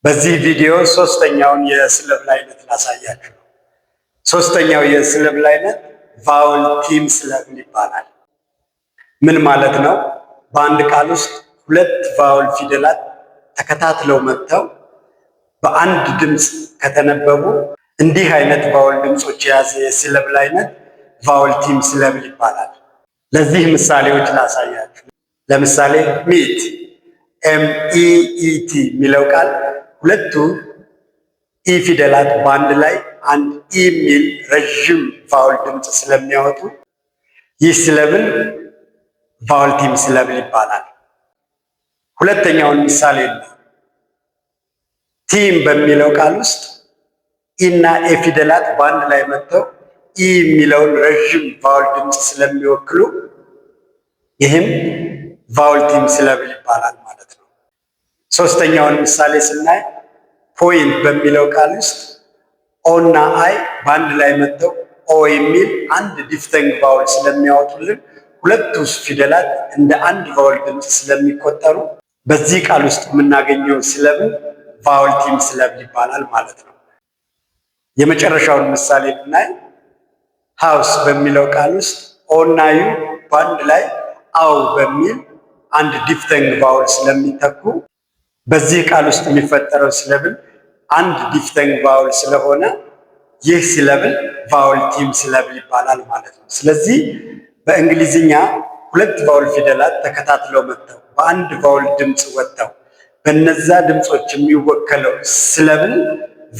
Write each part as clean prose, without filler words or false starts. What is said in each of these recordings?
በዚህ ቪዲዮ ሶስተኛውን የ syllable አይነት ላሳያችሁ ነው። ሶስተኛው የ syllable አይነት vowel team syllable ይባላል። ምን ማለት ነው? በአንድ ቃል ውስጥ ሁለት vowel ፊደላት ተከታትለው መጥተው በአንድ ድምፅ ከተነበቡ እንዲህ አይነት vowel ድምፆች የያዘ የ syllable አይነት vowel team syllable ይባላል። ለዚህ ምሳሌዎች ላሳያችሁ። ለምሳሌ meet፣ MEET የሚለው ቃል ሁለቱ E ፊደላት በአንድ ላይ አንድ ኢ የሚል ረዥም vowel ድምፅ ስለሚያወጡ ይህ syllable vowel team syllable ይባላል። ሁለተኛውን ምሳሌ ነው። Team በሚለው ቃል ውስጥ E እና A ፊደላት በአንድ ላይ መጥተው ኢ የሚለውን ረዥም vowel ድምፅ ስለሚወክሉ ይህም vowel team syllable ይባላል ማለት ነው። ሶስተኛውን ምሳሌ ስናይ point በሚለው ቃል ውስጥ O እና I በአንድ ላይ መጥተው ኦ የሚል አንድ diphthong vowel ስለሚያወጡልን ሁለቱ ፊደላት እንደ አንድ vowel ድምፅ ስለሚቆጠሩ በዚህ ቃል ውስጥ የምናገኘው syllable vowel team syllable ይባላል ማለት ነው። የመጨረሻውን ምሳሌ ብናይ house በሚለው ቃል ውስጥ O እና U በአንድ ላይ አው በሚል አንድ diphthong vowel ስለሚተኩ በዚህ ቃል ውስጥ የሚፈጠረው syllable አንድ diphthong vowel ስለሆነ ይህ syllable vowel team syllable ይባላል ማለት ነው። ስለዚህ በእንግሊዝኛ ሁለት vowel ፊደላት ተከታትለው መጥተው በአንድ vowel ድምፅ ወጥተው በነዛ ድምፆች የሚወከለው syllable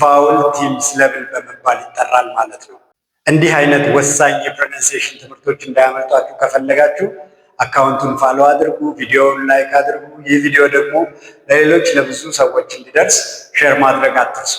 vowel team syllable በመባል ይጠራል ማለት ነው። እንዲህ አይነት ወሳኝ የ pronunciation ትምህርቶች እንዳያመልጧችሁ ከፈለጋችሁ account ኡን follow አድርጉ፣ ቪዲዮውን like አድርጉ። ይህ ቪዲዮ ደግሞ ለሌሎች ለብዙ ሰዎች እንዲደርስ share ማድረግ አትርሱ።